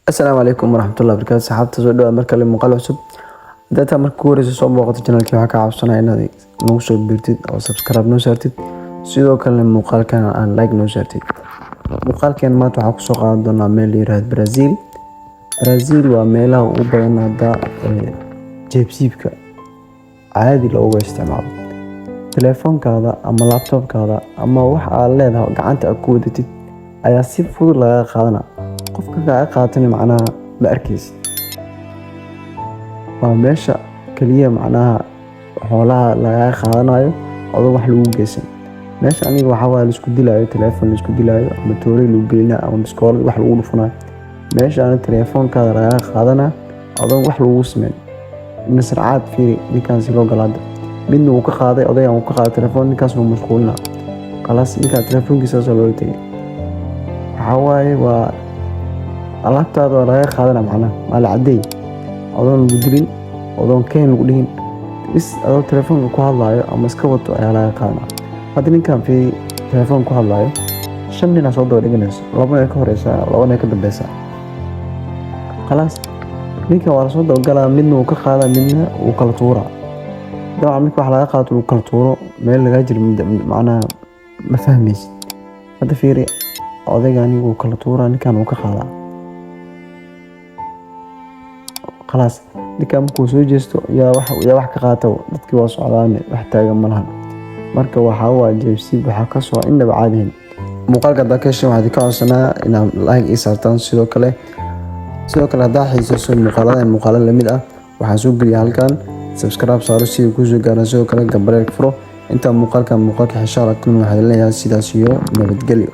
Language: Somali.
Asalaamu calaykum waraxmatullahi wabarakaatu. Saxaabta, soo dhawaad mar kale muuqaal cusub. Data marka ku horeysa soo booqato channelkii, waxaa kaa codsanaya inaad nagu soo biirtid oo subscribe noo saartid, sidoo kalena muuqaalkan aan like noo saartid. Muuqaalkan maanta waxaa kusoo qaadan doonaa meel la yiraahdo Brazil. Brazil waa meelaha ugu badan hadda jeebsiibka caadi looga isticmaalo. Telefoonkaada ama laptopkaada ama wax aad leedahay gacanta aad ku wadatid ayaa si fudud lagaga qaadanaa. Qofka kaaga qaatana macnaha ma arkeysid. Waa meesha kaliya macnaha xoolaha lagaga qaadanayo adoo wax lagu geysan. Meesha aniga waxaa waaye laisku dilaayo, telefoon laisku dilaayo ama toorey lagu gelinayo ama biskoolad wax lagu dhufanayo. Meeshaan telefoonkaada lagaga qaadanaa adoon wax lagu sameyn. Nasracaad fiiri ninkaan si loo galo hadda. Midna wuu ka qaaday, odaygan wuu ka qaaday telefoon, ninkaas wuu mashquulinaa. Khalaas, ninkaan telefoonkiisa saas loola tegay. Waxaa waaye waa alaabtaada waa lagaga qaadanaa macnaha waa la cadeey, adoon lagu dilin, adoon keen lagu dhihin, bis adoo telefoonka ku hadlaayo ama iska wato ayaa laga qaadanaa. Hadda ninkaan fiiri, telefoon ku hadlaayo, shan nin aa soo daba dhiganayso, labana ay ka horeysaa, labana ay ka dambeysaa. Khalaas, ninkan waa lasoo dabagalaa, midna wuu ka qaadaa, midna wuu kala tuuraa. Dabcan marka wax laga qaato, lagu kala tuuro, meel lagaa jiro macnaha ma fahmaysid. Hadda fiiri, odaygani wuu kala tuuraa, ninkan wuu ka qaadaa. Khalaas, ninkan markuu soo jeesto yaa wax ka qaata, dadkii waa socdaan, wax taagan ma lahan. Marka waxaa waaye jeebsiib waxaa ka soo indhaba caadi ahayn. Muuqaalka haddaa ka heshay, waxaan idinka codsanaa inaad like ii saartaan. Sidoo kale haddaa xiisayso muuqaaladan, muuqaalo lamid ah waxaan soo geliya halkan. Subscribe saaro si ay kusoo gaaraan, sidoo kale gambaleelka furo. Intaa muuqaalkan muuqaalka xishaa la kulmi, waxaan leeyahay sidaas iyo nabadgelyo.